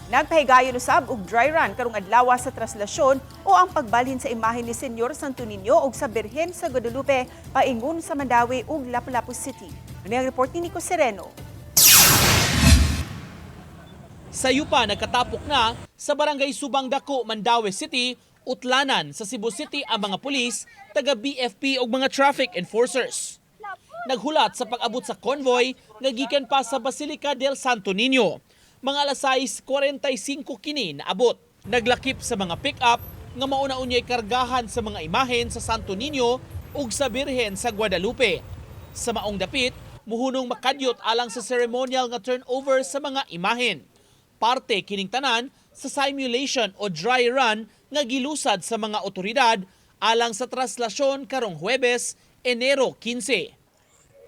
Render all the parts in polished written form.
Nagpahigayon usab og dry run karong adlaw sa traslasyon o ang pagbalhin sa imahen ni Senyor Santo Niño ug sa Birhen sa Guadalupe paingon sa Mandaue ug Lapu-Lapu City. Ano ang report ni Nico Sereno? Sayo pa nagkatapok na sa Barangay Subang Dako, Mandaue City, utlanan sa Cebu City ang mga pulis, taga BFP ug mga traffic enforcers. Naghulat sa pag-abot sa convoy nga gikan pa sa Basilica del Santo Niño. Mga alas 6:45 kini naabot. Naglakip sa mga pick-up nga mauna unyay kargahan sa mga imahen sa Santo Niño ug sa Birhen sa Guadalupe. Sa maong dapit, muhunong makadyot alang sa ceremonial nga turnover sa mga imahen. Parte kining tanan sa simulation o dry run nga gilusad sa mga otoridad alang sa traslasyon karong Huwebes, Enero 15.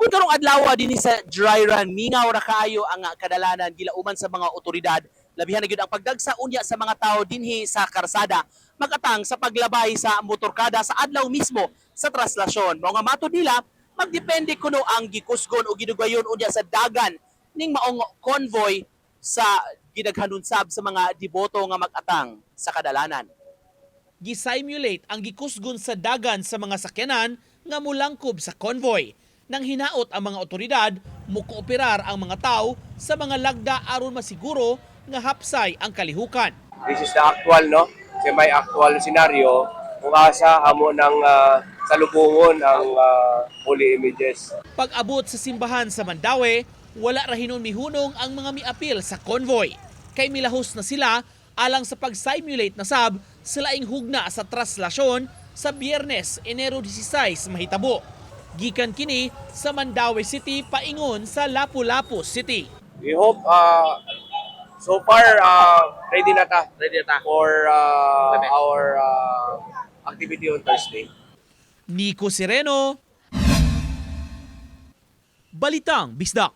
Kung karong adlaw dinhi sa dry run, mingaw ra kaayo ang kadalanan, gilauman sa mga otoridad. Labihan na gyud ang pagdagsa unya sa mga tao dinhi sa karsada magatang sa paglabay sa motorkada sa adlaw mismo sa traslasyon. Mao nga matod nila, magdepende kuno ang gikusgon o gidugayon unya sa dagan ning maong convoy sa gidaghanon sab sa mga deboto nga mag-atang sa kadalanan. Gisimulate ang gikusgon sa dagan sa mga sakyanan nga mulangkob sa convoy. Nang hinaot ang mga otoridad, mukooperar ang mga tao sa mga lagda aron masiguro nga hapsay ang kalihukan. This is the actual, no? Semi-actual scenario kung asa amo ng salubungon ang holy images. Pag-abot sa simbahan sa Mandaue, wala ra hinon mihunong ang mga miapil sa convoy. Kay milahos na sila alang sa pag-simulate na sab sa laing hugna sa traslasyon sa Biyernes, Enero 16 mahitabo. Gikan kini sa Mandaue City paingon sa Lapu-Lapu City. We hope so far ready na ta. Ready na ta. For our activity on Thursday. Nico Sereno, Balitang Bisdak.